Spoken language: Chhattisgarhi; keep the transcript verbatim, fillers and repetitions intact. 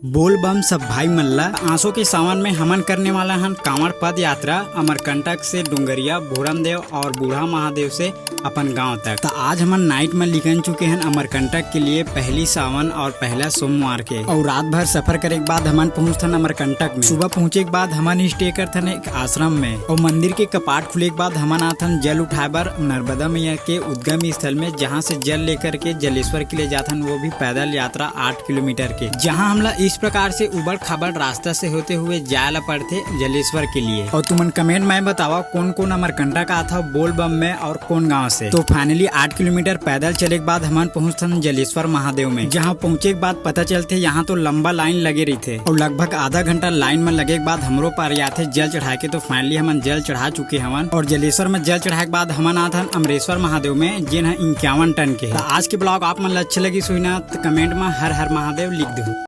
बोल बम सब भाई मन ला। आसो के सावन में हमन करने वाला हन कांवड़ पद यात्रा अमरकंटक से डोंगरिया, भोरमदेव और बूढ़ा महादेव से अपन गांव तक। त आज हमन नाइट में निकल चुके हन अमरकंटक के लिए पहली सावन और पहला सोमवार के। और रात भर सफर करे के बाद हमन पहुंचथन अमरकंटक में। सुबह पहुंचे के बाद हमन स्टे करथन एक आश्रम में और मंदिर के कपाट खुले के बाद हमन आथन जल उठाए बर नर्मदा मैया के उद्गम स्थल में, जहां से जल लेकर के जलेश्वर के लिए जाथन, वो भी पैदल यात्रा आठ किलोमीटर के, जहां हमला इस प्रकार से उबड़ खाबड़ रास्ता से होते हुए जाए ला पड़थे जलेश्वर के लिए। और तुमन कमेंट में बतावा कौन कौन अमरकंटक आथव बोल बम में और कौन गांव से। तो फाइनली आठ किलोमीटर पैदल चले के बाद हमन पहुंचथन जलेश्वर महादेव में, जहां पहुंचे के बाद पता चलथे यहाँ तो लंबा लाइन लगे रहिथे और लगभग आधा घंटा लाइन में लगे के बाद हमरो पारी आथे जल चढ़ाए के। तो फाइनली हमन जल चढ़ा चुके हवन और जलेश्वर में जल चढ़ाए के बाद हमन आथन अमरेश्वर महादेव में, जेन ह इक्यावन टन के हे। त आज के ब्लॉग आप मन ला अच्छे लगिस होही ना, त कमेंट में हर हर महादेव लिख दो।